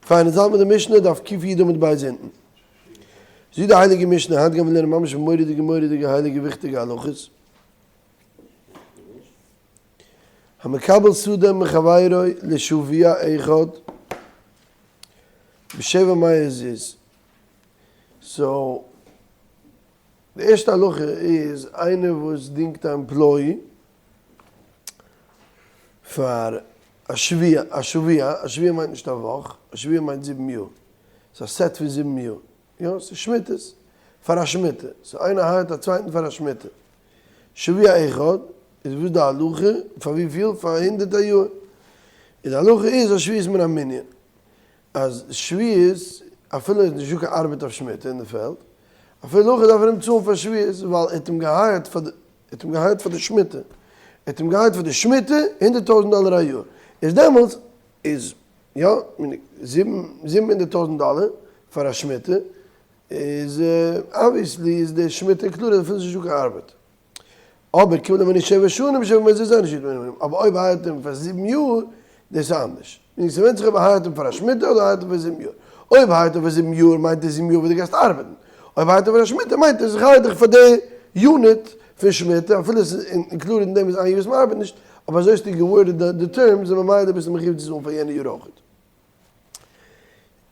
פיין, אונז האלט מיט די משנה דף קי"א עמוד ב' אונטן. זאגט די הייליגע משנה, היינט גייען מיר לערנען ממש מורא'דיגע מורא'דיגע הייליגע וויכטיגע הלכות. המקבל שדה מחבירו לשבוע אחד בשבע מאות זוז. so, די ערשטע הלכה איז איינער וואס דינגט א employee פאר א שבוע, א שבוע, א שבוע מיינט נישט א וואך, א שבוע מיינט זיבן יאר, ס'איז א set פון זיבן יאר, יא, ס'איז שמיטות, פאר א שמיטה, so איינער hire ט א צווייטן פאר א שמיטה. שבוע אחד, איז וואס די הלכה, פאר וויפיל? פאר הונדערט א יאר. איז די הלכה איז אז שביעית מן המנין, אז שביעית, אפילו איז נישטא קיין ארבעט אויף שמיטה אין די פעלד, אפילו הכי דארף ער אים צאלן פאר שביעית, ווייל ער האט אים גע hire ט פאר די, ער האט אים גע hire ט פאר די שמיטה, ער האט אים גע hire ט פאר די שמיטה 100,000 דאלער א יאר, איז דעמאלטס איז יא, 700,000 דאלער פאר א שמיטה, איז obviously איז די שמיטה קלאר אז אפילו ס'איז נישטא קיין ארבעט. אבער קיבל הימנו שבע שנים שבע מאות זוז אינו שבעת מאות, אבער אויב hire ט אים פאר זיבן יאר, דאס איז אנדערש. און ס'ווענדט זיך אויב hire ט אים פאר א שמיטה אדער hire ט אים פאר זיבן יאר. אויב hire ט אים פאר זיבן יאר מיינט עס זיבן יאר וואס דו גייסט ארבעטן. אויב hire ט אים פאר א שמיטה מיינט עס איך hire דיך פאר די unit פון שמיטה, אפילו עס איז included אין דעם איז איין יאר וואס מ'ארבעט נישט, אבער אזוי האסטו גע word ד די terms און ממילא ביסטו מחויב צו צאלן פאר יענע יאר אויכעט.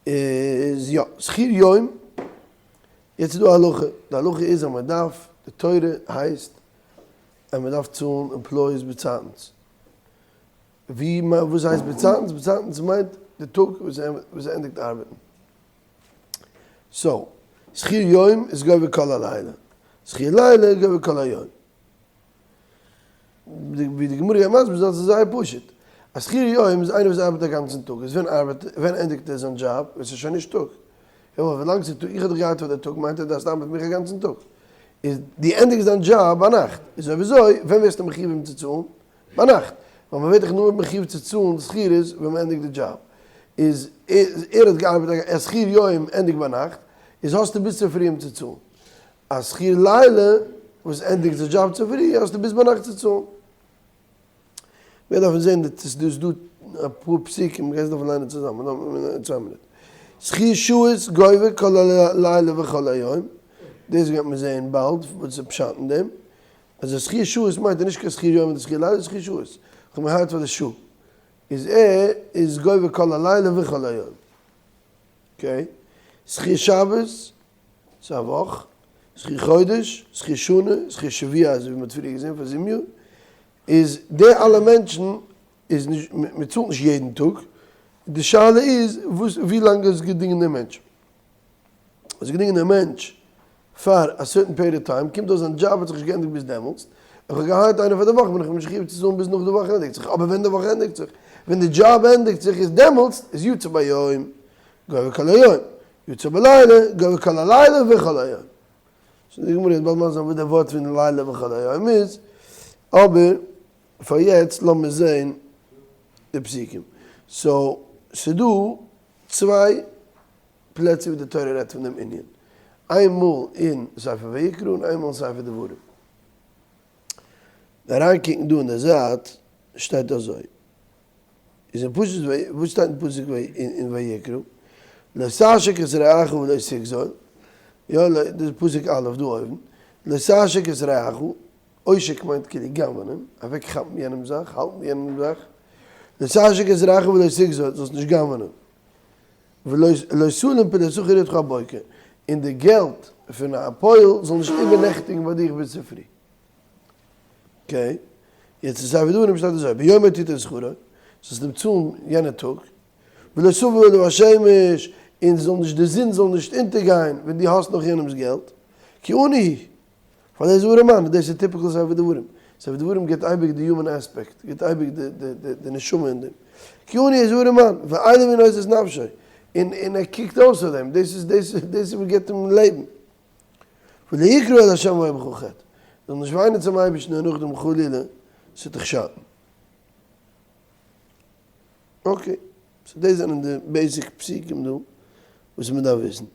איז יא, שכיר יום, יעצט איז דא א הלכה, די הלכה איז אז מען דארף, די תורה הייסט אז מען דארף צאלן employees באצייטנס, ווי וואס הייסט באצייטנס? באצייטנס מיינט די טאג וואס ער ענדיגט ארבעטן. so, שכיר יום איז גובה כל הלילה, שכיר לילה איז גובה כל היום. ווי די גמרא גייט מסביר זיין ס'איז זייער פשוט, א שכיר יום איז איינער וואס ארבעט א גאנצן טאג, איז ווען ארבעט ווען ענדיגט ער זיין דזשאב? ווען ס'איז שוין נישט טאג. יא ווילאנג ס'איז טאג, איך האב דיך געהייערט פאר די טאג מיינט אז דו דארפסט ארבעטן מיך א גאנצן טאג. איז דו ענדיגסט דיין דזשאב ביינאכט, איז אויב אזוי ווען ווערסטו מחיוב אים צו צאלן? ביינאכט. ווייל מ'ווערט דאך נאר מחיוב צו צאלן שכירות ווען מ'ענדיגט די דזשאב. איז ער האט געארבעט א שכיר יום ענדיגט ביינאכט, איז האסטו ביז צופרי אים צו צאלן. א שכיר לילה וואס ענדיגט זיין דזשאב צופרי האסטו ביז ביינאכט צו צאלן. מיר דארפן זען די ס'איז דא אפאר פסוקים מ'גייט עס דארפן ליינען צוזאמען אין צוויי מינוט. שכיר שעות גובה כל הלילה וכל היום, דאס גייט מען זען באלד וואס איז פשט אין דעם. אז א שכיר שעות מיינט ער נישט קיין שכיר יום אדער שכיר לילה, שכיר שעות. כ'האב געהערט פאר די שעה. איז ער איז גובה כל הלילה וכל היום. okay. שכיר שבת ס'איז א וואך, שכיר חודש, שכיר שנה, שכיר שבוע אזוי ווי מ'האט פריער געזען פאר זיבן יאר, איז די אלע מענטשן איז נישט, מ'צאלט נישט יעדן טאג, די שאלה איז וואס ווי לאנג האסט געדינגען דעם מענטש, האסט געדינגען דעם מענטש פאר א certain period of time, קומט אויס זיין דזשאב האט זיך נישט געענדיגט ביז דעמאלטס, איך האב גע hire ט איינער פאר די וואך בין איך אים נישט מחויב צו צאלן ביז נאך די וואך ענדיגט זיך, אבער ווען די וואך ענדיגט זיך, ווען די דזשאב ענדיגט זיך איז דעמאלטס איז יצא ביום, גובה כל היום. יצא בלילה, גובה כל הלילה וכל היום. so די גמרא וועט באלד מסביר זיין וואס די ווארט פון לילה וכל היום איז, אבער פאר יעצט לאמיר זעהן די פסוקים. so ס'דא צוויי פלעצער ווי די תורה רעדט פון דעם ענין, איין מאל אין ספר ויקרא און איין מאל אין ספר דברים. אריינקוקן דא אין די זייט שטייט אזוי. איז אין פסוק וואס שטייט אין פסוק אין ויקרא? לא תעשוק את רעך ולא תגזול, יא דאס איז פסוק א' דא אויבן, לא תעשוק את רעך, עושק מיינט כאילו גנב'נען, אוועק כאפן יענעמ'ס זאך, האלטן יענעמ'ס זאך, לא תעשוק את רעך ולא תגזול, זאלסט נישט גנב'נען, ולא תלין פעולת שכיר אתך הבוקר, און די געלט פון א פועל זאל נישט איבערנעכטיגן ביי דיך ביז צופרי. okay, יעצט אין ספר דברים שטייט אזוי, ביומו תתן שכרו, זאלסט אים צאלן יענע טאג, ולא תבוא עליו השמש, און זאל נישט די זון זאל נישט אונטערגיין ווען דו האסט נאך יענעמ'ס געלט, כי עני הוא, ווייל ער איז ארעמאן, דאס איז typical ספר דברים, ספר דברים גיבט אייביג די human aspect, גיבט אייביג די נשמה אין דעם, כי עני איז ארעמאן, ואליו הוא נושא את נפשו, און ער קוקט אויס אויף דעם, דאס איז דאס איז וואס גיבט אים לעבן. ולא יקרא אל ה' והיה בך חטא, זאל נישט וויינען צום אייבערשטן און נאכדעם חלילה ס'וועט דיך שאטן. okay, so דאס זענען די basic פסוקים דא וואס מען דארף וויסן.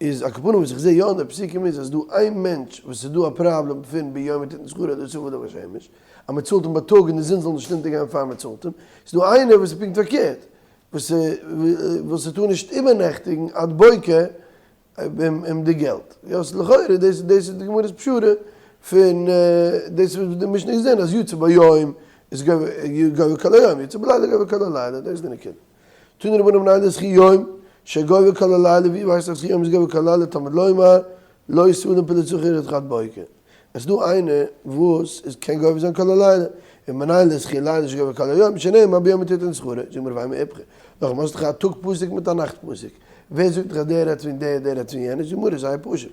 איז על כל פנים וואס איך זע יא אין די פסוקים איז אז דא איין מענטש וואס איז דא א פראבלעם פון ביום תתן שכרו לא תבוא עליו השמש, אז מען צאלט אים בייטאג און די זון זאל נישט אונטערגיין פאר מען צאלט אים, איז דא איינער וואס איז פונקט פארקערט, וואס וואס ס'טאר נישט איבערנעכטיגן עד בוקר אים די געלט. יא ס'איז לכאורה דאס דאס איז די גמרא'ס פשרה פון דאס וואס די משנה געזען אז יצא ביום איז גובה כל היום יצא בלילה גובה כל הלילה דאס איז די נקודה. תנו רבנן מנין לשכיר יום שגובה כל הלילה ווי ווייסט אז שכיר יום איז גובה כל הלילה תלמוד לומר לא תלין פעולת שכיר אתך עד בוקר. עס איז דא איינער וואס איז קען גובה זיין כל הלילה, און מנין לשכיר לילה שגובה כל היום, שנאמר ביום תתן שכרו, זאגט מיר ואימא איפכא, נאכאמאל האסט דאך א טאג פסוק מיט א נאכט פסוק, ווער זאגט דיך אז דער רעדט פון דער דער רעדט פון יענער, זאגט גמרא זייער פשוט,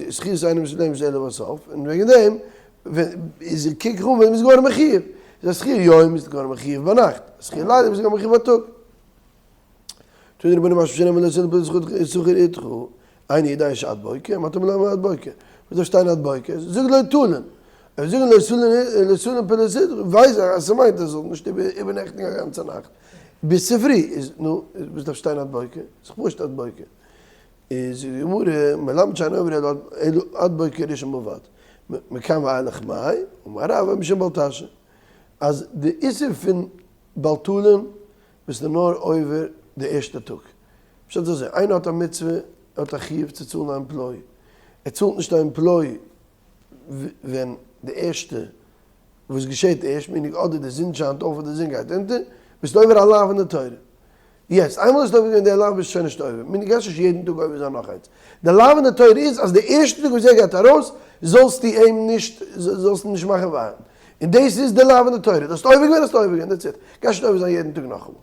שכירות אינו משולמת אלא בסוף, און וועגן דעם איז קוק איך אן ווען מ'איז געווארן מחיוב, איז א שכיר יום איז געווארן מחיוב ביינאכט, א שכיר לילה איז געווארן מחיוב בייטאג. תנו רבנן משמע שנאמר לא תלין פעולת שכיר אתך, איני יודע שעד בוקר, מה תלמוד לומר עד בוקר? וואס דארף שטיין עד בוקר? זאג לא תלין. אויב זאגן לא תלין לא תלין פעולת אתך, ווייס איך אז ס'מיינט אז זאל נישט איבערנעכטיגן א גאנצע נאכט. ביז צופרי איז נו, וואס דארף שטיין עד בוקר? ס'איז פשוט עד בוקר. איז די גמרא מלמד שאין עובר אלא עד בוקר ראשון בלבד. מכאן ואילך מאי? אמר רב משום בל תשעה. אז די איסור פון בל תלין ביסטו נאר עובר די ערשטע טאג. פשט איז אזוי, איינער האט א מצוה, ער האט א חיוב צו צאלן א employee, ער צאלט נישט א employee ווען די ערשטע וואס געשעט ערשט, meaning אדער די זון שיינט אויף אדער די זון גייט אונטער, ביסטו עובר א לאו אין די תורה. יעצט, איינמאל האסטו עובר געווען די לאו ביסטו שוין נישט עובר, meaning גייסט נישט יעדן טאג עובר זיין נאך איינס. די לאו אין די תורה איז אז די ערשטע טאג וואס ער גייט ארויס זאלסטו אים נישט זאלסט אים נישט מאכן ווארטן. און דאס איז די לאו אין די תורה, דו האסט עובר געווען האסטו עובר געווען, that's it. גייסט נישט עובר זיין יעדן טאג נאכאמאל.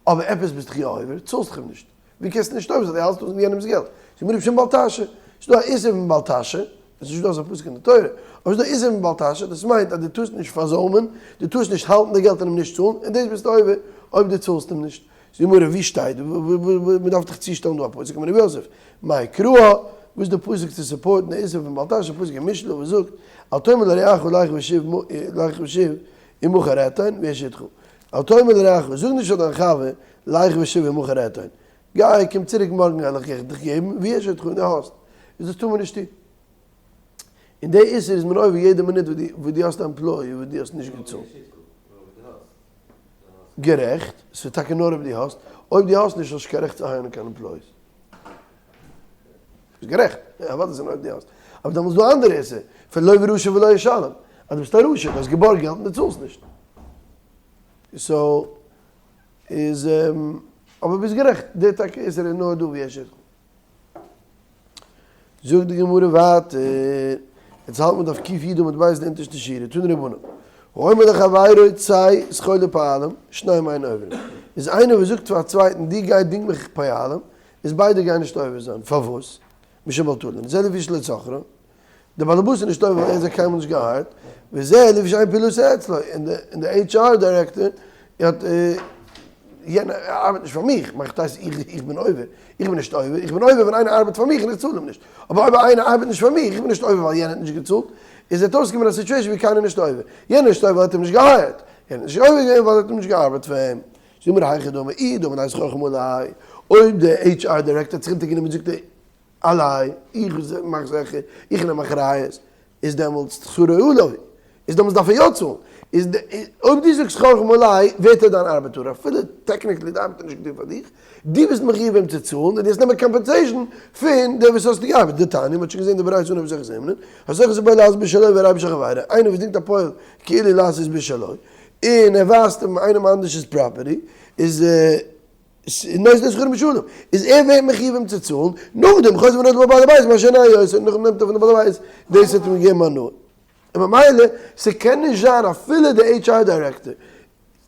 אבער עפעס ביסט דאך יא עובר, צאלסט דאך אים נישט. ווי קענסטו נישט עובר זיין, דו האלסט אן יענעמ'ס געלט. ס'איז מרוב שם בל תשעה. ס'איז דא א איסור פון בל תשעה, עס איז נישט דא אזא פסוק אין די תורה, אבער ס'איז דא איסור פון בל תשעה, דאס מיינט אז דו טארסט נישט פארזוימען, דו טארסט נישט האלטן די געלט און אים נישט צאלן, און דאס ביסטו עובר אויב דו צאלסט אים נישט. זאגט די גמרא, ווי שטייט? מ'דארף דאך צושטעלן דא א פסוק, אמר רב יוסף, מאי קרא, וואס איז די פסוק צו support ן די איסור פון בל תשעה, פסוק אין משלי וואס זאגט, אל תאמר לרעך לך ושוב לך ושוב ומחר אתן ויש אתך. אל תאמר לרעך, זאג נישט פאר דיין חבר, לך ושוב ומחר אתן. גיי, קום צוריק מארגן וועל איך דיך געבן, ויש אתך און דו האסט. איז דאס טאר מען נישט טון. און די איסור איז מען עובר יעדע מינוט וואס דו האסט א employee וואס דו האסט נישט געצאלט. גערעכט, ס'איז טאקע נאר אויב דו האסט, אויב דו האסט נישט האסט נישט קיין רעכט צו hire ן קיין employees. ביסט גערעכט, אוודאי ס'איז נאר אויב דו האסט. אבער דעמאלטס איז דא אנדערע איסור, פון לוה רשע ולא ישלם, אז דו ביסט א רשע, דו האסט געבארגט געלט און דו צאלסט נישט. so איז אבער ביסט גערעכט, די טאקע איסור איז נאר דא ווי עס איז. זאגט די גמרא ווייטער, יעצט האלט מען דף קי עמוד ב' די אונטערשטע שורה, תנו רבנן, האומר לחבירו צא שכור לי פועלים, שניהם אין עוברים, איז איינער וואס זאגט פאר א צווייטן דו גיי דינג מיך פועלים, איז ביידע גייען נישט עובר זיין, פארוואס? משום בל תלין, זה לפי שלא שכרן, דער באלעבאס איז נישט עובר ווייל ער האט זיי קיינמאל נישט גע hire ט, וזה לפי שאין פעולתו אצלו, און די HR דירעקטאר האט, יענער ארבעט נישט פאר מיך, מאכט אויס איך בין עובר, איך בין נישט עובר, איך בין עובר ווען איינער ארבעט פאר מיך און איך צאל אים נישט, אבער אויב איינער ארבעט נישט פאר מיך, איך בין נישט עובר ווייל יענער האט נישט געצאלט, איז וועט אויסקומען א situation ווי קיינער נישט עובר, יענער איז נישט עובר ווייל ער האט אים נישט גע hire ט, יענער איז נישט עובר געווען ווייל ער האט אים נישט געארבעט פאר אים. זאג מיר היכי דמי, אי דאמר ליה שכרכם עלי, אויב דער HR דירעקטאר האט זיך אונטערגענומען זאגט ער עלי, איך מאך זיכער, איך נעם אחריות, איז דעמאלטס שכרו עליו, איז דעמאלטס דארף ער יא צאלן, איז אויב דו זאגסט שכרכם עלי, ווערט ער דיין ארבעטאר, אפילו technically די ארבעט האט נישט געטון פאר דיך, דו ביסט מחויב אים צו צאלן, און דו האסט נעמען compensation פון דער וואס האסטו געארבעט, דתניא, מ'האט שוין געזען די ברייתא אנהויב מסכת אומנין, השוכר את הפועל לעשות בשלו והראהו בשל חבירו, איינער וואס דינגט א פועל כאילו לעשות בשלו, און ער ווייזט אים איינעם אנדערש'ס property, איז. נותן לו שכרו משלם, איז ער ווערט מחויב אים צו צאלן, נאכדעם חוזר ונוטל מבעל הבית מה שהנה אותו, נאכדעם נעמט ער פון די בעל הבית דאס האט אים געגעבן הנאה. און ממילא ס'קען נישט זיין אפילו די HR דירעקטאר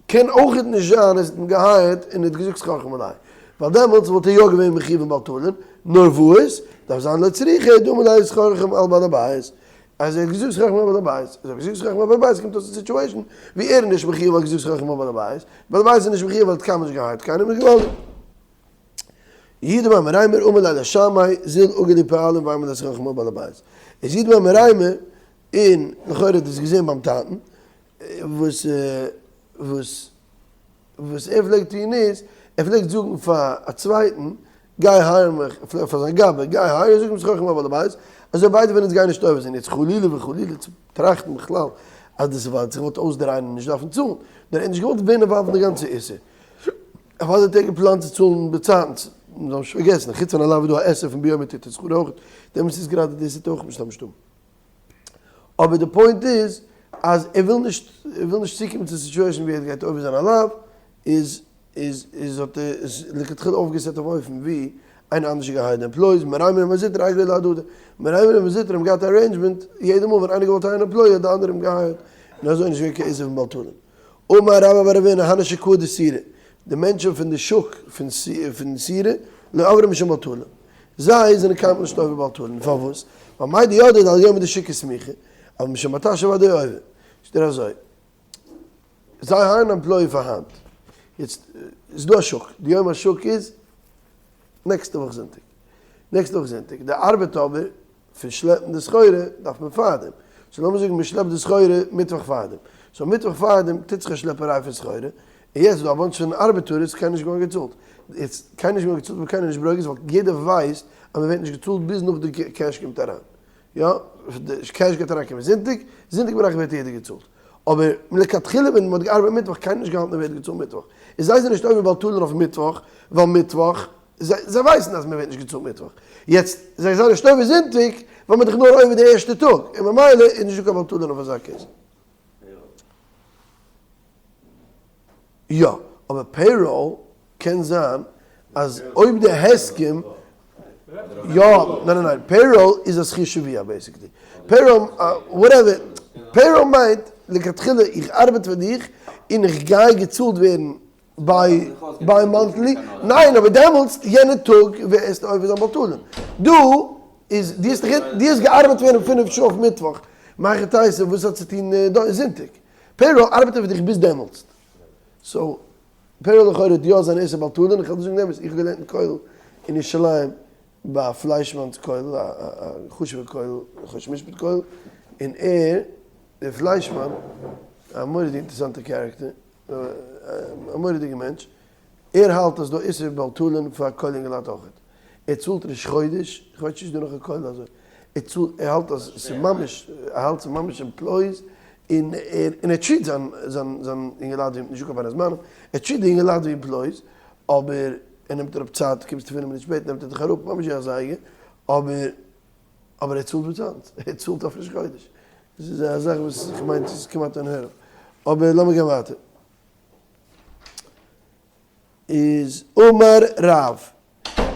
קען אויכעט נישט זיין אז ער האט אים גע hire ט און ער האט געזאגט שכרכם עלי, ווייל דעמאלטס וואלט ער יא געווען מחויב אין בל תלין, נאר וואס דארף זיין לא צריכא דאמר ליה שכרכם על בעל הבית, אז ער האט געזאגט שכרכם על בעל הבית, אז ער האט געזאגט שכרכם על בעל הבית קומט אויס א situation ווי ער איז נישט מחויב ווייל ער האט געזאגט שכרכם על בעל הבית, בעל הבית איז נישט מחויב ווייל ער האט קיינמאל נישט גע hire ט קיינעם איז געוואלדיג. יהודה בר מרימר אמר ליה לשמעיה זיל אגר לי פועלים ואימא ליה שכרכם על בעל הבית. איז יהודה בר מרימר און לכאורה האט ער עס געזען ביים טאטן וואס וואס וואס ער פלעגט טון איז ער פלעגט זאגן פאר א צווייטן. גיי hire מיך, פאר זיין גבאי, גיי hire, זאג אים שכוח מיין בעל הבית, אזוי ביידע ווען אונז גייען נישט עובר זיין, יעצט חלילה וחלילה צו טראכטן בכלל אז דאס איז ווייל ער האט זיך געוואלט אויסדרייען און נישט דארפן צאלן, נאר ער האט נישט געוואלט ווערן involved אין די גאנצע איסור. אוודאי האט ער געפלאנט צו צאלן באצייטנס, מ'זאל נישט פארגעסן, חוץ פון הלוואי איז דא א עשה פון ביום תיתן שכרו אויך, דעמאלטס איז גראדע דאס איז אויך נישט א משתמע. אבער די point איז אז ער וויל נישט, ער וויל נישט צוקומען צו situation ווי ער גייט עובר זיין א לאו, איז איז איז האט ער עס לכתחילה אויפגע set אויף אופן ווי איינער אנדערש האט גע hire ט די employees, מרימר און מר זוטרא אגרוה להדדי, מרימר און מר זוטרא האבן געהאט א arrangement יעדע מאל ווען איינער געוואלט hire ן employee האט די אנדערע אים גע hire ט, און אזוי איז נישט געווען קיין איסור פון בל תלין. אמר רבה בר רב הונא הני שקאי דסורא, די מענטשן פון די שוק פון סורא, לא עברי משום בל תלין, זיי זענען קיינמאל נישט עובר בל תלין, פארוואס? ווייל מאי דידעי דעל יומא דשוקא סמיכא, אבל משום בר תשא ודאי עובר. זאגט ער אזוי, זיי hire ן employee פאר היינט, יעצט איז דא א שוק, די יום השוק איז נעקסטע וואך זונטאג, נעקסטע וואך זונטאג, די ארבעט אבער פון שלעפן די סחורה דארף מען פארדעם, so לאמיר זאגן מען שלעפט די סחורה מיטוואך פארדעם, so מיטוואך פארדעם טוט זיך א שלעפעריי פון סחורה, און יעצט איז דא א bunch פון ארבעטארעס קיינער נישט געווארן געצאלט, יעצט קיינער נישט געווארן געצאלט אבער קיינער נישט ברוגז ווייל יעדער ווייסט אז מען ווערט נישט געצאלט ביז נאך די cash קומט אריין, יא, די cash גייט אריינקומען זונטאג, זונטאג ביינאכט ווערט יעדער געצאלט, אבער מלכתחילה ווען מען האט געארבעט מיטוואך קיינער נישט געהאלטן אז מען ווערט געצאלט מיטוואך, און זיי זענען נישט עובר בל תלין אויף מיטוואך, ווייל מיטוואך זיי ווייסן אז מען ווערט נישט געצאלט מיטוואך, יעצט זיי זענען נישט עובר זונטאג ווייל מען איז דאך נאר עובר די ערשטע טאג, און ממילא איז נישטא קיין בל תלין אויף אזא case. יא, אבער payroll קען זיין אז אויב די הסכם, יא, ניין ניין ניין, payroll איז א שכיר שבוע basically, payroll whatever, payroll מיינט לכתחילה איך ארבעט פאר דיך און איך גיי געצאלט ווערן ביי ביי monthly, ניין אבער דעמאלטס יענע טאג ווערסטו עובר זיין בל תלין, דא איז דו האסט דיך דו האסט געארבעט פאר אים פינף שעה אויף מיטוואך, מהיכי תיתי וואס האט צו טון זונטאג? payroll ארבעט ער פאר דיך ביז דעמאלטס, so payroll לכאורה האט יא זיין איסור בל תלין, איך וועל דיר זאגן די אמת, איך האב געלערנט אין כולל אין ירושלים ביי פליישמאן'ס כולל, א חשוב'ע כולל, חושן משפט כולל, און ער, דער פליישמאן, א מורא'דיג אינטערעסאנטע character, א מורא'דיגע מענטש, ער האלט אז דא איסור בל תלין פאר כולל אינגעלייט אויכעט, ער צאלט ראש חודש, איך ווייס נישט איז דא נאך א כולל אזוי, ער צאלט, ער האלט אז ס'איז ממש, ער האלט ס'איז ממש employees, און ער און ער treat זיין זיין זיין אינגעלייט ווי, נישטא קיין בין הזמנים, ער treat די אינגעלייט ווי employees, אבער ער נעמט אראפ צייט, קומסטו פינף מינוט שפעטער נעמט ער דיך אראפ, ממש ווי א זייגער, אבער אבער ער צאלט באצאלט, ער צאלט אויף ראש חודש. דאס איז א זאך וואס איך מיין ס'איז כמעט unheard of. אבער לאמיר גיין ווייטער. איז אמר רב,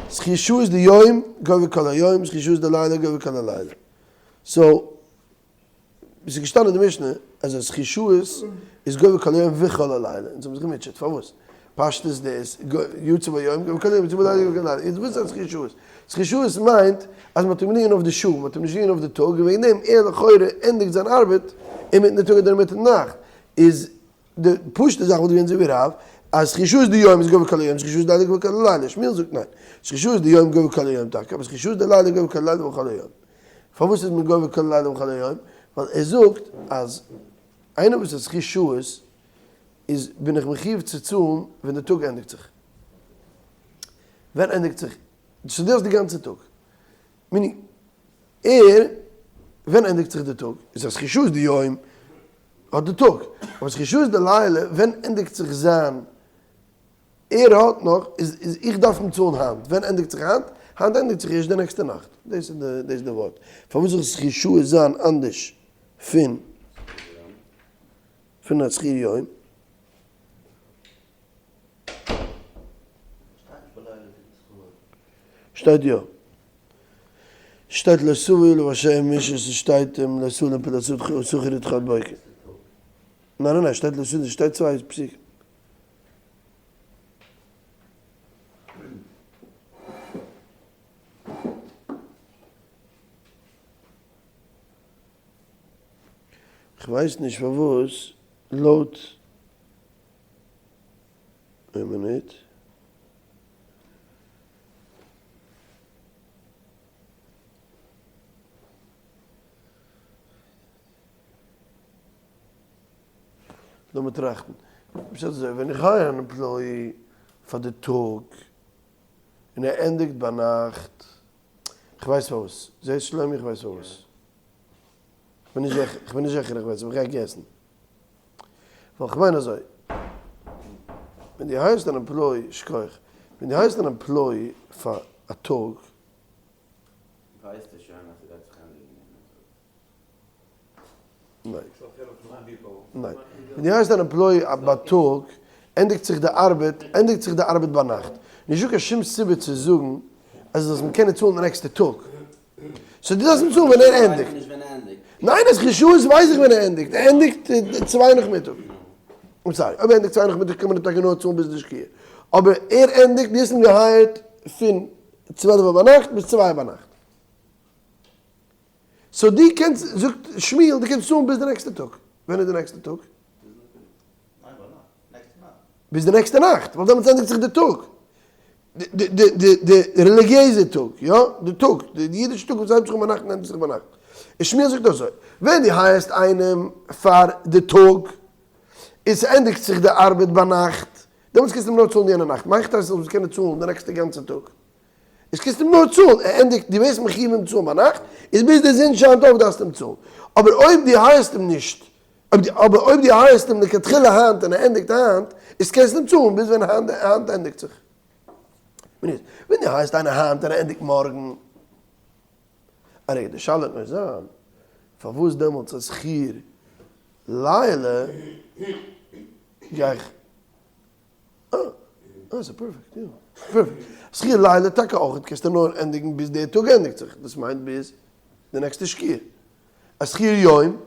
שכיר שעות דיום גובה כל היום, שכיר שעות דלילה גובה כל הלילה. so, ס'איז געשטאנען אין די משנה אז א שכיר שעות איז גובה כל היום וכל הלילה, אונז האבן זיך געמוטשעט, פארוואס? פשטות דאס, יצא ביום גובה כל היום, יצא בלילה גובה כל הלילה, יעצט וואס איז א שכיר שעות? שכיר שעות מיינט אז מ'האט אים גענומען אויף די שעה, מ'האט אים נישט גענומען אויף די טאג, און וועגן דעם ער לכאורה ענדיגט זיין ארבעט אינמיטן די טאג אדער אינמיטן די נאכט, איז די פשוט'ע זאך וואלט געווען אזוי ווי רב, אז שכיר שעות דיום איז גובה כל היום, שכיר שעות דלילה גובה כל הלילה, שמואל זאגט ניין, שכיר שעות דיום גובה כל היום טאקע, אבער שכיר שעות דלילה גובה כל הלילה וכל היום. פארוואס איז מען גובה כל הלילה וכל היום? ווייל ער זאגט אז איינער וואס איז שכיר שעות איז בין איך מחיוב צו צאלן ווען די טאג ענדיגט זיך. ווען ענדיגט זיך? ס'איז דאס די גאנצע טאג. meaning ער, ווען ענדיגט זיך די טאג? איז אז שכיר שעות דיום האט די טאג. אבער שכיר שעות דלילה ווען ענדיגט זיך זיין ער האט נאך, איז איז איך דארף אים צאלן היינט, ווען ענדיגט זיך היינט? היינט ענדיגט זיך ערשט די נעקסטע נאכט, דאס איז די דאס איז די ווארט, פארוואס זאל שכיר שעות זיין אנדערש פון פון א שכיר יום? שטייט יא. שטייט לא תביא עליו השם איש עס שטייט אים לא תלין פעולת שכיר איתך עד בוקר. ניין ניין ניין שטייט לא תלין שטייט צוויי פסוקים. כ'ווייס נישט פארוואס לויט איין מינוט. לאמיר טראכטן. פשט אזוי, ווען איך hire אן employee פאר די טאג, און. און ער ענדיגט ביינאכט. כ'ווייס פארוואס. זעסט שלומי איך ווייס פארוואס. כ'בין נישט זיכער, כ'בין נישט זיכער איך ווייס אבער כ'גיי guess ן. ווייל כ'מיין אזוי. ווען דו hire סט אן employee, שכוח. ווען דו hire סט אן employee פאר א טאג. ווייסטו שוין אז ס'גייט זיך ענדיגן יענע טאג. ניין. ניין. ווען דו hire סט אן employee בייטאג, ענדיגט זיך די ארבעט, ענדיגט זיך די ארבעט ביינאכט. נישטא קיין שום סיבה צו זאגן אז דו זאלסט אים קענען צאלן די נעקסטע טאג. so דו דארפסט אים צאלן ווען ער ענדיגט. ניין, אז שעות ווייס איך ווען ער ענדיגט. ער ענדיגט צוויי נאכמיטאג. I'm sorry, אויב ער ענדיגט צוויי נאכמיטאג קען מען אים טאקע נאר צאלן ביז די שקיעה. אבער ער ענדיגט, דו האסט אים גע hire ט פון צוועלף ביינאכט ביז צוויי ביינאכט. so דו קענסט, זאגט שמואל, דו קענסט צאלן ביז די נעקסטע טאג. ווען איז די נעקסטע טאג? ביז די נעקסטע נאכט, ווייל דעמאלטס ענדיגט זיך די טאג. די רעליגיעזע טאג, יא, די טאג, די אידישע טאג וואס הייבט זיך אן ביינאכט און ענדיגט זיך ביינאכט. און שמואל זאגט אזוי, ווען דו hire סט איינעם פאר די טאג, און ס'ענדיגט זיך די ארבעט ביינאכט, דעמאלטס קענסטו אים נאר צאלן יענע נאכט, מאכט אז זאלסט קענען צאלן די נעקסטע גאנצע טאג. איז קענסטו אים נאר צאלן, ער ענדיגט, דו ווערסט מחיוב אים צאלן ביינאכט, איז ביז די זון שיינט אויף דארפסטו אים צאלן. אבער אויב דו hire סט אים נישט, אבער אויב דו hire סט אים לכתחילה היינט און ער ענדיגט היינט, איז קענסטו אים צאלן ביז ווען היינט ענדיגט זיך. מינוט, ווען דו hire סט איינער היינט און ער ענדיגט מארגן. א רגע, די שאלה וועט נאר זיין, פארוואס דעמאלטס איז שכיר לילה גיי איך. אה, אה, ס'איז perfect, יא. Perfect. שכיר לילה טאקע אויך קענסטו נאר ענדיגן ביז דער טאג ענדיגט זיך, דאס מיינט ביז די נעקסטע שקיעה. א שכיר יום,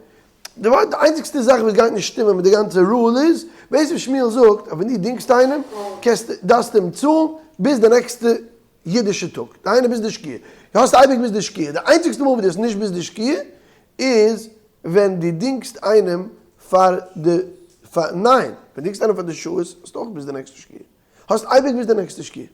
די איינציגסטע זאך וואס גייט נישט שטימען מיט די גאנצע rule איז, בעצם שמואל זאגט אז ווען דו דינגסט איינעם, קענסטו, דארפסטו אים צאלן ביז די נעקסטע אידישע טאג, דהיינו ביז די שקיעה. דו האסט אייביג ביז די שקיעה, די איינציגסטע מאל וואס דו האסט נישט ביז די שקיעה איז ווען דו דינגסט איינעם פאר די, פאר, ניין, ווען דו דינגסט איינעם פאר די שעות האסטו אויך ביז די נעקסטע שקיעה. האסט אייביג ביז די נעקסטע שקיעה.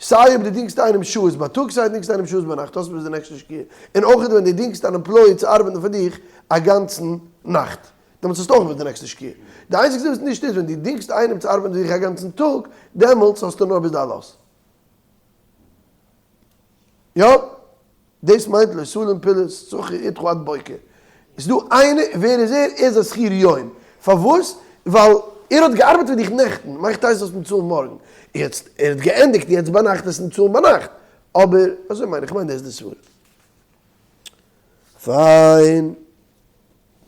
סיי אויב דו דינגסט איינעם שעות בייטאג סיי דו דינגסט איינעם שעות ביינאכט האסטו ביז די נעקסטע שקיעה. און אויך ווען דו דינגסט אן employee צו ארבעטן פאר דיך א גאנצן נאכט. דעמאלטס האסטו אויך ביז די נעקסטע שקיעה. די איינציגסטע וואס נישט איז ווען דו דינגסט איינעם צו ארבעטן פאר דיך א גאנצן טאג, דעמאלטס האסטו נאר ביז די עלות. יא, דאס מיינט לא תלין פעולת שכיר אתך עד בוקר. איז דא איינער, ווער איז ער? ער איז א שכיר יום. פארוואס? ווייל ער האט געארבעט פאר דיך נעכטן, מאכט אייז זאלסט אים צאלן מארגן. יעצט, ער האט געענדיגט יעצט ביינאכט וועסטו אים צאלן ביינאכט. אבער, אזוי מיין איך, כ'מיין דאס איז די סברא. פיין.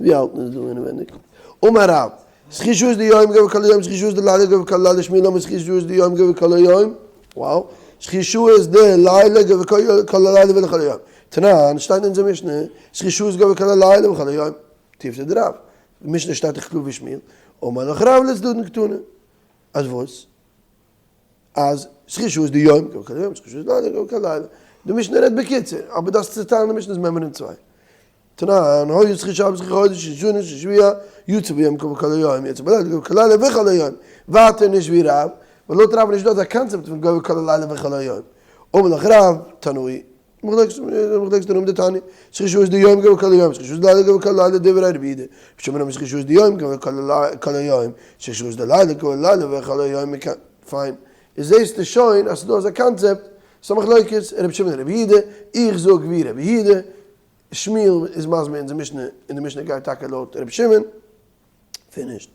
ווי האלטן אונז דא אינעווייניג? אמר רב, שכיר שעות דיום גובה כל היום, שכיר שעות דלילה גובה כל לילה, שמואל אמר שכיר שעות דיום גובה כל היום, wow, שכיר שעות דלילה גובה כל הלילה ולכל היום. תנן, שטייט אין אונזער משנה, שכיר שעות גובה כל הלילה וכל היום. תיובתא דרב, די משנה שטייט דאך קלאר ווי שמואל, אמר לך רב לצדדין קתני. אז וואס? אז שכיר שעות דיום גובה כל היום, שכיר שעות דלילה גובה כל לילה. די משנה רעדט בקיצור, אבער דאס צוטיילן די משנה איז מימרא אין צוויי. תנן, היה שכיר שבת שכיר חודש שכיר שנה שכיר שבוע, יצא ביום גובה כל היום, יצא בלילה גובה כל לילה וכל היום. ווייטער נישט ווי רב, ווייל לויט רב איז נישט דא אזא קאנצעפט פון גובה כל הלילה וכל היום. אמר לך רב, תנאי, מחלוקת תנאים דתניא, שכיר שעות דיום גובה כל היום, שכיר שעות דלילה גובה כל לילה דברי רבי יהודה, רבי שמעון אומר שכיר שעות דיום גובה כל היום, שכיר שעות דלילה גובה לילה וכל היום, פיין. איז זעסטו שוין אז ס'איז דא אזא קאנצעפט, ס'איז א מחלוקת, רבי שמעון און רבי יהודה, איך זאג ווי רבי יהודה, שמואל איז מסביר אונזער משנה, און די משנה גייט טאקע לויט רבי שמעון. Finished.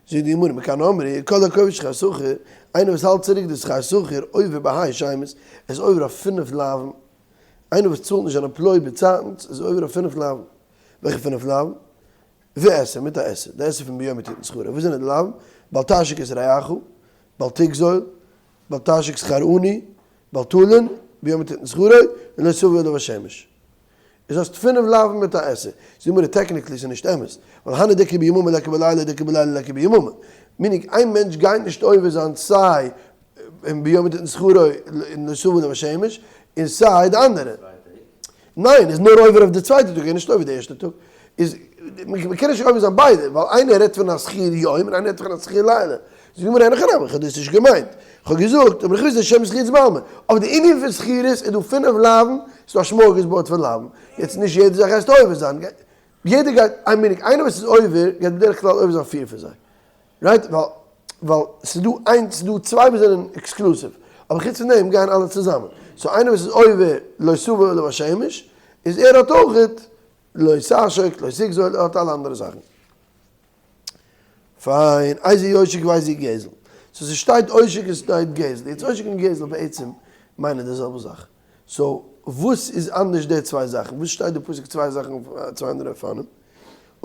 זאגט די גמרא, מכאן אמרו, כל הכובש שכר שכיר, איינער וואס האלט צוריק די שכר שכיר, עובר בה' שמות, ער איז עובר אויף פינף לאווין. איינער וואס צאלט נישט זיין employee באצייטנס, איז עובר אויף פינף לאווין. וועלכע פינף לאווין? ועשה, מיט א עשה. די עשה פון ביום תתן שכרו. וואס זענען די לאווין? בל תעשוק את רעך, בל תגזול, בל תעשוק שכר עני, בל תלין, ביום תתן שכרו, און לא תבוא עליו השמש. איז האסט פינף לאווין מיט א עשה. זאגט די גמרא technically איז נישט אמת, ווייל הני דאיכא ביממא ליכא בלילה דאיכא בלילה ליכא ביממא. Meaning איין מענטש גייט נישט עובר זיין סיי אין ביום תתן שכרו און לא תבוא עליו השמש, און סיי די אנדערע. ניין, איז נאר עובר אויף די צווייטע טאג, ער איז נישט עובר די ערשטע טאג. איז מ'קען נישט עובר זיין ביידע, ווייל איינער רעדט פון א שכיר יום און איינער רעדט פון א שכיר לילה. זאגט די גמרא אין הכי נמי, איך האב דאס נישט געמיינט, איך האב געזאגט, אבער איך וויס נישט שם שכירות בעלמא, אבער די ענין פון שכירות איז דא פינף לאווין, ס'איז דא א smorgasbord פון לאווין, יעצט נישט יעדע זאך גייסטו עובר זיין, יעדער גייט, איין מינוט, איינער וואס איז עובר גייט בדרך כלל עובר זיין פיר פון זיי, right? ווייל ווייל ס'איז דא איינס, ס'איז דא צוויי וואס זענען exclusive, אבער חוץ פון דעם גייען אלע צוזאמען. so איינער וואס איז עובר לא תבוא עליו השמש, איז ער האט אויכעט לא תעשוק, לא תגזול, ער האט אלע אנדערע זאכן. פיין, איזה עושק ואיזה גזל. so ס'שטייט עושק און ס'שטייט גזל. יעצט עושק און גזל בעצם מיינען די זעלבע זאך. so וואס איז אנדערש די צוויי זאכן? וואס שטייט די פסוק צוויי זאכן אויף צוויי אנדערע אופנים?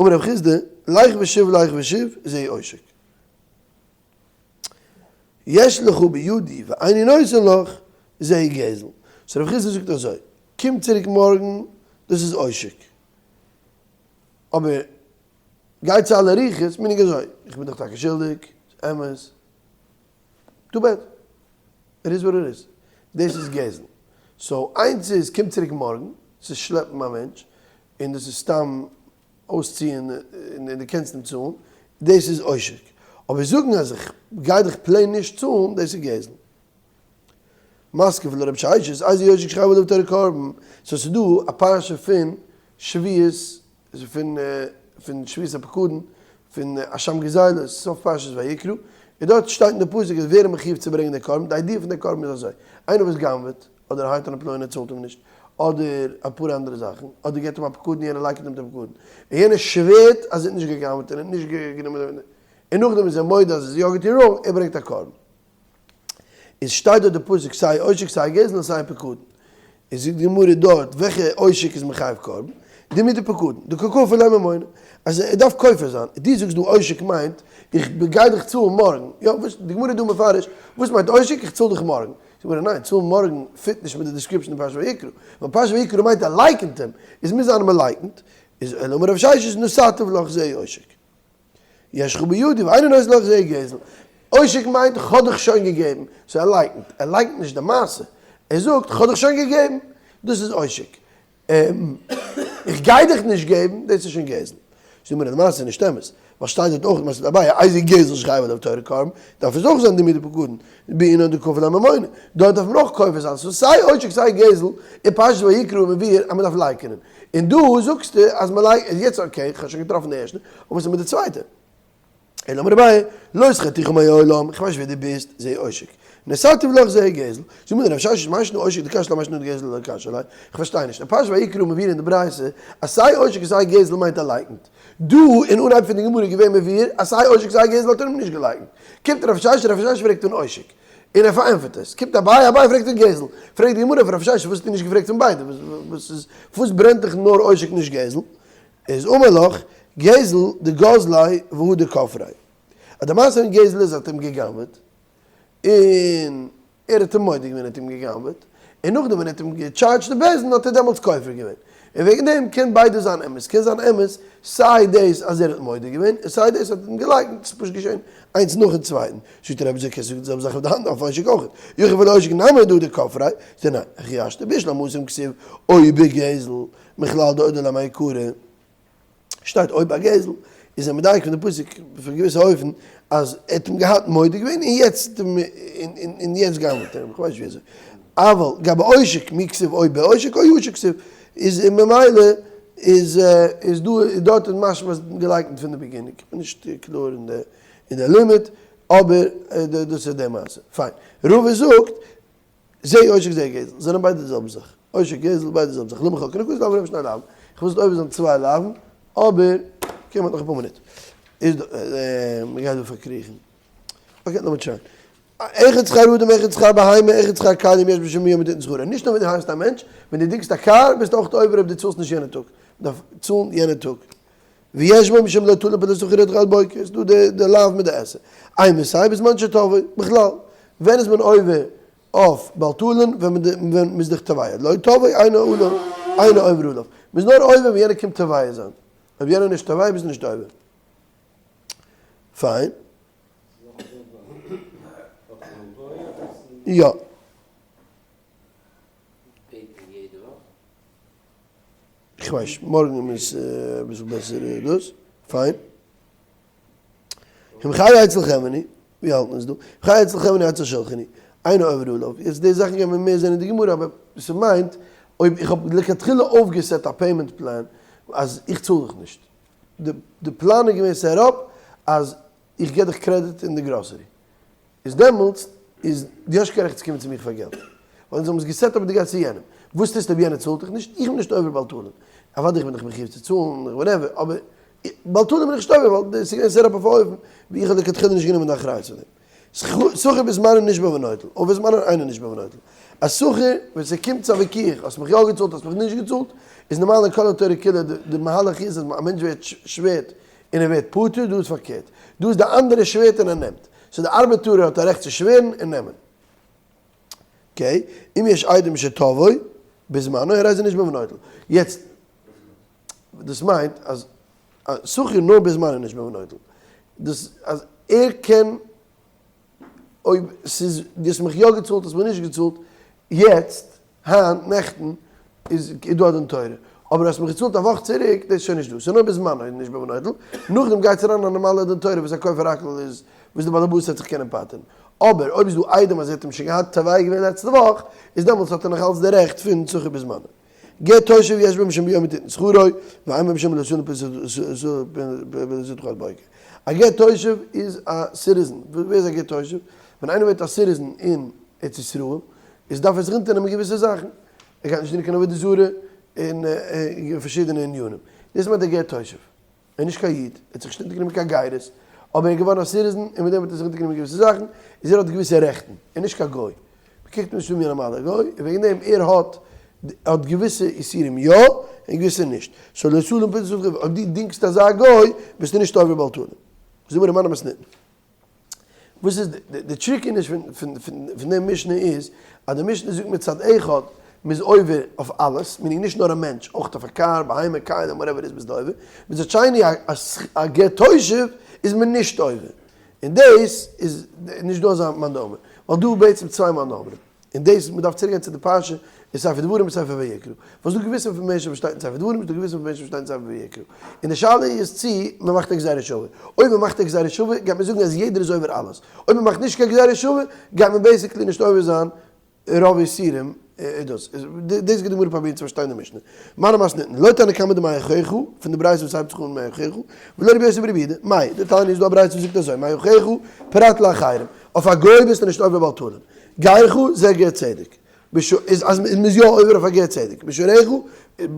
אמר רב חסדא, לך ושוב לך ושוב, זה עושק. יש לך בידי ואיני נותן לך, זה גזל. so רב חסדא זאגט אזוי, קום צוריק מארגן, דאס איז עושק. אבער גיי צו אלע רוחות, meaning אזוי, איך בין דיך טאקע שולדיג, ס'איז אמת, too bad, it is what it is, דאס איז גזל. so איינס איז קום צוריק מארגן, ס'איז שלעפן א מענטש, און דאס איז סתם אויסציען און דו קענסט אים צאלן, דאס איז עושק. אבער זאגן אז איך גיי דיך plain נישט צאלן, דאס איז גזל. מתקיף לה רב ששת, איזהו עושק שחייב עליו התורה קרבן, so ס'איז דא א פרשה פון שבועות, פון פון שבועת הפקדון, פון אשם גזילה, סוף פרשת ויקרא, און דארט שטייט אין די פסוק אז ווער איז מחיוב צו ברענגען די קרבן, די idea פון די קרבן איז אזוי, איינער וואס גנב'עט, אדער hire ט אן employee און ער צאלט אים נישט, אדער אפאר אנדערע זאכן, אדער געבט אים א פקדון און יענער לייקנט אים די פקדון, און יענער שווערט אז ער האט נישט געגנב'ט און ער האט נישט גענומען, און נאכדעם איז ער מודה אז ער איז יא געטון wrong, ער ברענגט א קרבן. איז שטייט דארט די פסוק סיי עושק סיי גזל און סיי פקדון. איז זאגט די גמרא דארט וועלכע עושק איז מחייב קרבן? די מיט די פקדון, דקא כפר ליה ממונא, אז ער דארף כופר זיין, דו זאגסט דא עושק מיינט איך גיי דיך צאלן מארגן, יא וואס די גמרא איז דא מפרש וואס מיינט עושק איך צאל דיך מארגן, זאגט די גמרא ניין צאלן מארגן fit נישט מיט די description אין פרשת ויקרא, ווייל פרשת ויקרא מיינט ער לייקענט אים, איז מוז זיין אז מען לייקנט, איז אלא אמר רב ששת נתתיו לך זה עושק. יש לך בידי ואיני נותן לך זה גזל. עושק מיינט כ'האב דיך שוין געגעבן. so ער לייקנט. ער לייקנט נישט די מעשה. ער זאגט כ'האב דיך שוין געגעבן. דאס איז עושק. איך גיי דיך נישט געבן, דאס איז שוין גזל. זאגט מיר אז די מעשה איז נישט אמת. ווייל שטייט דארט אויך מתיב אביי איזהו גזל שחייב עליו התורה קרבן, דארף עס אויך זיין דומיא דפקדון, בעינן דכפר ליה ממונא. דארט דארף מען אויך כופר זיין. so סיי עושק סיי גזל אין פרשת ויקרא מבואר אז מ'דארף לייקענען. און דא זאגסטו אז מען לייקנט, יעצט okay, כ'האב שוין געטראפן די ערשטע, אבער וואס איז מיט די צווייטע? אלא אמר אביי, לא זכרתיך מעולם, איך ווייס נישט ווער דו ביסט, זה עושק. נתתיו לך זה גזל. זאג מיר רב ששת מאי שנא עושק דקשיא ליה מאי שנא גזל דלא קשיא ליה, איך פארשטיי נישט, אין פרשת ויקרא מבואר אין די ברייתא אז סיי עושק און סיי גזל מיינט ער לייקנט. דא אין אנהייב פון די גמרא איז געווען מבואר אז סיי עושק סיי גזל האט ער אים נישט געלייקנט. קומט רב ששת, רב ששת פרעגט אן עושק. און ער פארענטפערט עס. קומט אביי, אביי פרעגט אן גזל. פרעגט די גמרא פון רב ששת וואס האסטו נישט געפרעגט פון ביידע? וואס איז וואס ברענט דיך נאר עושק נישט גזל? איז אמר לך, גזל דגזליה והדר כפריה. אז די מעשה פון גזל איז ער האט אים גע'גנב'עט, און ער האט אים מודה געווען ער האט אים גע'גנב'עט, און נאכדעם ווען ער האט אים געטשארדזשט די בית דין האט ער דעמאלטס כופר געווען. און וועגן דעם קען ביידע זיין אמת. קען זיין אמת סיי דאס אז ער האט מודה געווען, און סיי דאס אז ער האט אים געלייקנט. ס'איז פשוט געשען איינס נאכן צווייטן. זאגט רבי זקן זאגט די זעלבע זאך אויף די האנט אויף עושק אויך. יכול ולעושק נמי דהדר כפריה. זאגט ער ניין, הכי השתא בשלמא התם כתיב או בגזל, מכלל דאודי ליה מעיקרא. שטייט או בגזל, איז ער מדייק פון די פסוק פון געוויסע אופן אז ער האט אים געהאט מודה געווען און יעצט און יעצט גנב'ט ער אים, כ'ווייס נישט ווי אזוי. אבל גבי עושק מי כתיב או בעושק או עשק כתיב, איז ממילא איז איז דא איז דארט איז משמע אז געלייקנט פון די beginning, כ'בין נישט קלאר אין די אין די לימוד, אבער דאס איז די מעשה. פיין. רבא זאגט זה עושק זה גזל, זענען ביידע די זעלבע זאך. עושק גזל ביידע די זעלבע זאך. למה חלקין הכתוב לאו רבי שני לאוין. איך וויל עובר זיין צוויי לאוין, אבער קען מען נאך אפאר מינוט. איז דא, מ'גייט דא פארקריכן. okay, לאמיר try ען. אחד שכר אדם אחד שכר בהמה אחד שכר כלים יש בו משום ביום תתן שכרו. נישט נאר ווען דו hire סט א מענטש, ווען דו דינגסט א קאר ביסטו אויך עובר אויב דו צאלסט נישט יענע טאג. מ'דארף צאלן יענע טאג. ויש בו משום לא תלין פעולת שכיר עד בוקר, איז דא די די לאו מיט די עשה. אימתי בזמן שתבעו, בכלל, ווען איז מען עובר אויף בל תלין ווען מען מ'איז דיך תובע, לא תבעו אינו עליו אינו עובר עליו, מ'איז נאר עובר ווען יענער קומט תובע זיין, אויב יענער איז נישט תובע ביסטו נישט עובר. פיין. יא. איך ווייס נישט, מארגן איז אביסל בעסער דאס, פיין. אם חי אצל חמני, ווי האלט מען עס דא? חי אצל חמני אצל שלחני, אינו עובר עליו. יעצט די זאכן קען מען מער זען אין די גמרא, אבער ס'מיינט אויב איך האב לכתחילה אויפגע set א payment plan אז איך צאל דיך נישט. די פלאן איז געווען set up אז איך גיב דיך קרעדיט אין די גראסערי. איז דעמאלטס. איז דו האסט קיין רעכט צו קומען צו מיך פאר געלט, ווייל אונז האבן עס גע set up דו גייסט צו יענעם, וואס טוסטו אויב יענער צאלט דיך נישט? איך בין נישט עובר בל תלין, אוודאי איך בין דיך מחיוב צו צאלן, whatever, אבער בל תלין בין איך נישט עובר ווייל דאס איז געווען set up אויף א אופן ווי איך האב לכתחילה נישט גענומען די אחריות פאר דעם. שכיר בזמנו נשבע ונוטל, עובר בזמנו אינו נשבע ונוטל. א שכיר ווען ס'קומט צו א וויכוח, האסט מיך יא געצאלט האסט מיך נישט געצאלט, איז נארמאל אין כל התורה כולה די מהלך איז אז א מענטש ווערט שווערט און ער ווערט פטור, דא איז פארקערט, דא איז די אנדערע שווערט און ער נעמט, so די ארבעטארער האט א רעכט צו שווערן און נעמען. okay, אם יש עדים שתבעו בזמנו הרי זה נשבע ונוטל. יעצט, דאס מיינט אז א שכיר נאר בזמנו נשבע ונוטל. דאס אז ער קען אויב ס'איז דו האסט מיך יא געצאלט האסט מיר נישט געצאלט, יעצט, היינט, נעכטן, איז דא א דין תורה. אבער האסט מיך געצאלט א וואך צוריק, דאס איז שוין נישט דא. ס'איז נאר בזמנו איז נשבע ונוטל. נאכדעם גייט אריין א נארמאלע דין תורה וואס א כופר הכל איז, וואס די בעל הבית וועט זיך קענען פטר'ן. אבער אויב איז דא עדים אז ער האט אים שוין געהאט תובע געווען לעצטע וואך, איז דעמאלטס האט ער נאך אלץ די רעכט פון שכיר בזמנו. גר תושב יש בו משום ביום תתן שכרו, ואין בו משום לא תלין פרנסתך עד בוקר. א גר תושב איז א citizen. ווער איז א גר תושב? ווען איינער ווערט א citizen אין ארץ ישראל, איז דארף ער זיך אונטערנעמען געוויסע זאכן. ער גייט נישט דינען קיין עבודה זרה און פארשידענע ענינים. דאס מיינט א גר תושב. ער איז נישט קיין איד, ער האט זיך נישט אונטערגענומען קיין גירות, אבער ער איז געווארן א citizen און מיט דעם האט ער זיך אונטערגענומען געוויסע זאכן, איז ער האט געוויסע רעכטן, ער איז נישט קיין גוי, מען קוקט אים נישט אן ווי א נארמאלער גוי, און וועגן דעם ער האט האט געוויסע איסורים יא, און געוויסע נישט, so לא תלין פרנסת אויב דו דינגסט אזא גוי ביסטו נישט עובר בל תלין. זאג מיר מני מתניתין. וואס איז די trickiness פון די משנה איז אז די משנה זאגט מצד אחד מ'איז עובר אויף אלעס, meaning נישט נאר א מענטש, אויך אויף א קאר, בהמה, כלים, whatever איז ביסטו עובר, מצד שני א גר תושב איז מען נישט עובר, און דאס איז נישט דא אזא מאן דאמר, ווייל דא בעצם צוויי מאן דאמרים. און דאס, מען דארף צוריק גיין צו די פרשה אין ספר דברים און ספר ויקרא, ווייל ס'דא געוויסע information וואס שטייט אין ספר דברים, ס'דא געוויסע information וואס שטייט אין ספר ויקרא, און די שאלה איז צי מען מאכט א גזירה שווה, אויב מען מאכט א גזירה שווה גייט מען זאגן אז יעדער איז עובר אלעס, אויב מען מאכט נישט קיין גזירה שווה גייט מען basically נישט עובר זיין רוב איסורים, דאס דאס גייט די גמרא פרובירן צו פארשטיין די משנה, מני מתניתין, לא תנא קמא דמאי אחיך, פון די ברייתא וואס הייבט זיך אן מאי אחיך, ולא רבי יוסי ברבי יהודה, מאי, דתניא איז דא א ברייתא וואס זאגט אזוי, מאי אחיך פרט לאחרים, אויף א גוי ביסטו נישט עובר בל תלין. גרך זה גר צדק. איז אז מ'איז יא עובר אויף א גר צדק. בשעריך,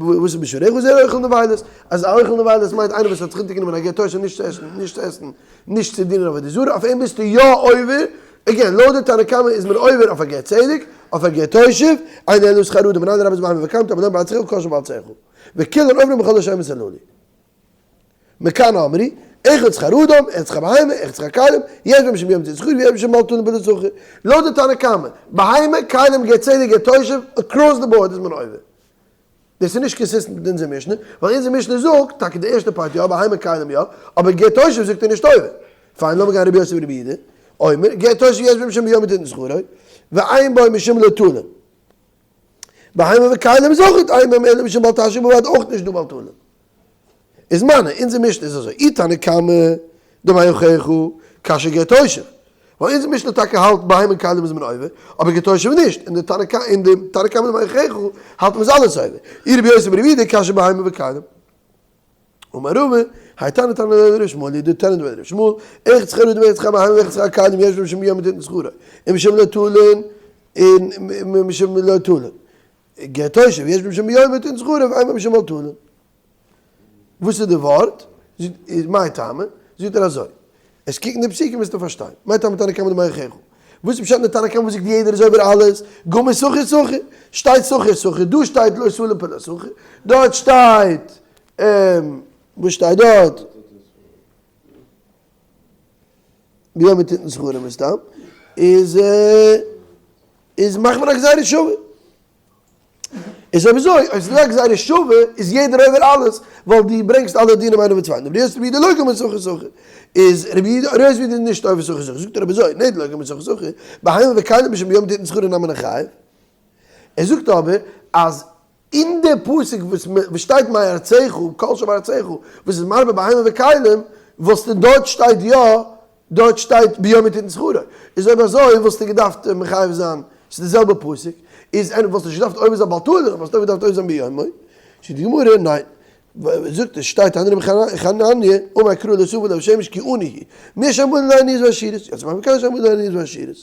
וואס איז בשעריך? זה אוכל נבילות. אז א אוכל נבילות מיינט איינער וואס האט זיך אונטערגענומען א גר תושב נישט צו עסן, נישט צו עסן, נישט צו דינען עבודה זרה, אויף אים ביסטו יא עובר. again, לויט די תנא קמא איז מען עובר אויף א גר צדק, אויף א גר תושב, אינו אלא שכר אדם, מנין לרבות בהמה וקמת, מנין בעצמך וכל שבארצך. וכולן עוברים בכל השמות הללו. מכאן אמרו, אחד שכר אדם, אחד שכר בהמה, אחד שכר כלים, יש בהם משום ביום תתן שכרו ויש בהם משום בל תלין פרנסת שכיר. לויט די תנא קמא, בהמה, כלים, גר צדק, גר תושב, across the board איז מען עובר. דאס איז נישט consistent מיט אונזער משנה, ווייל אונזער משנה זאגט, טאקע די ערשטע part יא, בהמה כלים יא, אבער גר תושב זאגט ער נישט עובר. פיין, לאמיר גיין רבי יוסי ברבי יהודה, אומר, גר תושב יש בו משום ביום תתן שכרו, ואין בו משום לא תלין. בהמה וכלים איז אויך אין בהם אלא משום בל תשחית בלבד אויך נישט דא בל תלין. איז מני, אונזער משנה איז אזוי, אי תנא קמא דמאי אחיך קשיא גר תושב, ווייל אונזער משנה טאקע האלט בהמה און כלים איז מען עובר, אבער גר תושב נישט, און די תנא קמא דמאי אחיך האלט מען איז אלעס עובר, אי רבי יוסי ברבי יהודה קשיא בהמה וכלים. אמר רבא, האי תנא תנא דבי רבי ישמעאל, די תנא דבי רבי ישמעאל, אחד שכר אדם ואחד שכר בהמה ואחד שכר כלים יש בהם משום ביום תתן שכרו, ומשום לא תלין, און משום לא תלין. גר תושב יש בו משום ביום תתן שכרו ואין בו משום בל תלין. וואס איז די ווארט? מאי טעמא? זאגט ער אזוי, עס קוקן די פסוקים וועסטו פארשטיין. מאי טעמא תנא קמא דמאי אחיך? וואס איז פשט אין די תנא קמא וואס זאגט יעדער איז עובר אלעס? גמר שכיר שכיר. שטייט שכיר שכיר, דא שטייט לא תלין פרנסת שכיר, דארט שטייט וואס שטייט דארט? ביום תתן שכרו מסתם, איז איז מאכט מען א גזירה שווה. איז אויב אזוי, אויב ס'איז דא א גזירה שווה, איז יעדער עובר אלעס, ווייל דו ברענגסט אלע דינים איינער אויפן צווייטן. רבי יוסי ברבי יהודה לא גמר שכיר שכיר. איז רבי יהודה, רבי יוסי ברבי יהודה איז נישט עובר שכיר שכיר. זאגט ער אבער אזוי, נע דלא גמר שכיר שכיר, בהמה וכלים משום ביום תתן שכרו נמי ניחייב. ער זאגט אבער אז אין די פסוק וואס שטייט מארצך, כל שבארצך, וואס איז מרבה בהמה וכלים, וואלסטו דארט שטייט יא, דארט שטייט ביום תתן שכרו, איז אויב אזוי וואלסטו געדארפט מחייב זיין, ס'איז די זעלבע פסוק, איז ענ וואלסטו נישט געדארפט עובר זיין בל תלין, וואלסטו געדארפט עובר זיין ביומו, זאגט די גמרא, ניין, זאגט עס שטייט תנא רבי חנניה, אמר קרא לא תבוא עליו שמש כי עני הוא, מי שאין בו לעניות ועשירות, יצא מאמר קדש שאין בו לעניות ועשירות.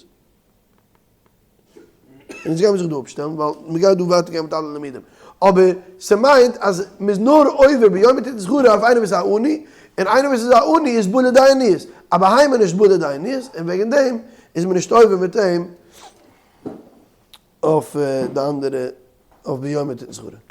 און אונז גיימיר זיך דא אפשטעלן, ווייל מ'גייט דא ווייטער גיין מיט אלע לימודים. אבער ס'מיינט אז מ'איז נאר עובר ביומא תיתן שכרו אויף איינער וואס איז א עני, און איינער וואס איז א עני איז בא לידי עניות, א בהמה איז נישט בא לידי עניות, און וועגן דעם איז מען נישט עובר מיט אים אויף די אנדערע אויף ביומא תיתן שכרו.